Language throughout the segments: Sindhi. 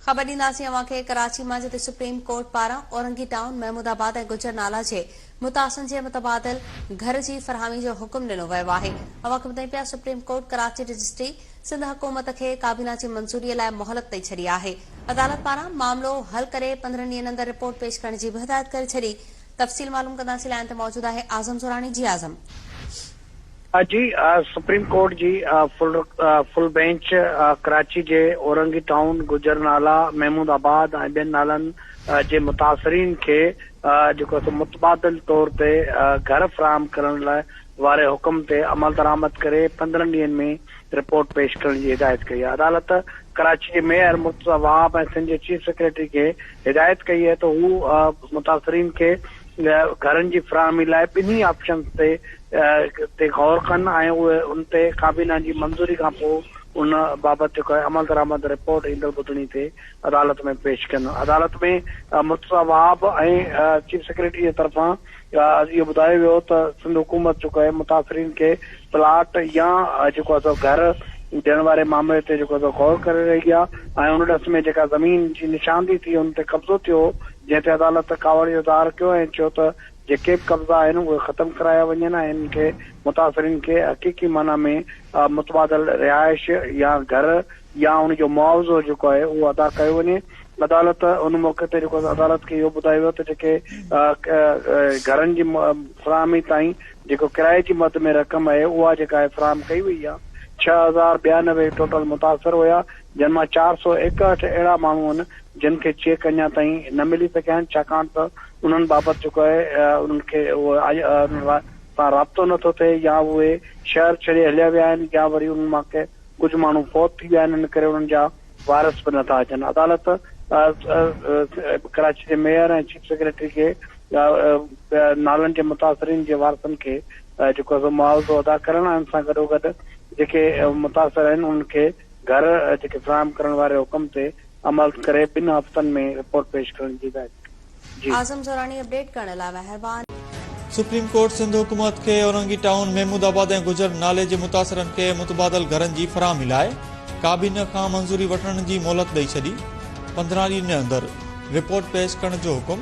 خبر ڏينداسين اوهان کي ڪراچي مان جتي سپريم ڪورٽ پاران اورنگي ٽائون، محمود آباد ۽ گجر نالا جي متاثرن جي متبادل گهر جي فراهمي جو حڪم ڏنو ويو آهي. اوهان کي ٻڌايون پيا supreme court Karachi registry Sindh حڪومت کي ڪابينا جي منظوري لاء مهلت ڏئي ڇڏي آهي. عدالت پاران معاملو حل ڪري 15 ڏينهن اندر رپورٽ پيش ڪرڻ جي به هدايت ڪري ڇڏي. تفصيل معلوم ڪنداسين لائين تي موجود آهي اعظم زوراڻي جي اعظم. جي سپريم ڪورٽ جي فل بينچ ڪراچي جي اورنگي ٽائون، گجر نالا، محمود آباد ۽ ٻين نالن جي متاثرين کي جيڪو سو متبادل طور تي گهر فراهم ڪرڻ لاء واري حڪم تي عملدرآمد ڪري 15 ڏينهن ۾ رپورٽ پيش ڪرڻ جي هدايت ڪئي آهي. عدالت ڪراچي جي ميئر مرتضيٰ وهاب ۽ سنڌ جي چيف سيڪريٽري کي هدايت ڪئي آهي ته هو متاثرين کي گهرن جي فراهمي لاء ٻنهي آپشنز تي تي غور ڪن ۽ اهي ان تي ڪابينا جي منظوري کانپوء ان بابت جيڪو آهي عملدرآمد رپورٽ ايندڙ ٻڌڻي تي عدالت ۾ پيش ڪن. عدالت ۾ مرتضيٰ وهاب ۽ چيف سيڪريٽري جي طرفان اهو ٻڌايو ويو ته سنڌ حڪومت جيڪو آهي متاثرين کي پلاٽ يا جيڪو آهي سو گهر ڏيڻ واري معاملي تي جيڪو آهي سو غور ڪري رهي آهي ۽ ان ڏس ۾ جيڪا زمين جي نشاندهي ٿي ان تي قبضو ٿيو جنهن تي عدالت ڪاوڙ جو اظهار ڪيو ۽ چيو ته جيڪي به قبضا آهن اهي ختم ڪرايا وڃن ۽ انهن کي متاثرين کي حقيقي معنيٰ ۾ متبادل رهائش يا گهر يا ان جو معاوضو جيڪو آهي اهو ادا ڪيو وڃي. عدالت ان موقعي تي جيڪو عدالت کي اهو ٻڌايو ويو ته جيڪي گهرن جي فراهمي تائين جيڪو ڪرائي جي مد ۾ رقم آهي اها جيڪا آهي فراهم ڪئي وئي آهي 6092 ٽوٽل متاثر هيا جن مان 461 اهڙا ماڻهو آهن جن کي چيڪ اڃا تائين نه ملي سگهيا آهن ڇاڪاڻ ته انهن بابت جيڪو آهي انهن کي انهن سان رابطو نه ٿو ٿئي يا اهي شهر ڇڏي هليا ويا آهن يا وري انهن مان ڪي ڪجهه ماڻهو فوت ٿي ويا آهن ان ڪري انهن جا وارث به نه ٿا اچن عدالت ڪراچي جي ميئر ۽ چيف سيڪريٽري کي نالن جي متاثرين جي وارثن کي جيڪو آهي سو معاوضو ادا ڪرڻ ۽ ان سان گڏوگڏ جيڪي متاثر آهن انهن کي گهر جيڪي فراهم ڪرڻ واري حڪم تي عمل ڪري ٻن هفتن ۾ رپورٽ پيش ڪرڻ جي هدايت ڪئي. جي. اعظم زوراڻي اپڊيٽ ڪرڻ لاء مهربان. سپريم ڪورٽ سنڌ حڪومت کي اورنگي ٽائون، محمود آباد ۽ گجر نالي جي متاثرن کي متبادل گهرن جي فراهمي لاء ڪابينا کان منظوري وٺڻ جي مهلت ڏئي ڇڏي، 15 ڏينهن اندر رپورٽ پيش ڪرڻ جو حڪم،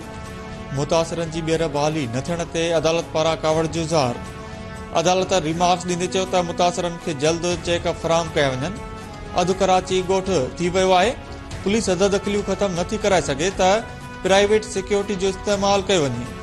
متاثرن جي ٻيهر بحالي نه ٿيڻ تي عدالت پاران ڪاوڙ جو اظهار. عدالت ريمارڪس ڏيندي چيو ته متاثرن کي جلد چيڪ فراهم ڪيا وڃن، اڌ ڪراچي ڳوٺ ٿي ويو آهي، پوليس حددخليون ختم نٿي ڪرائي سگهي ته پرائيويٽ سيڪيورٽي جو استعمال ڪيو وڃي.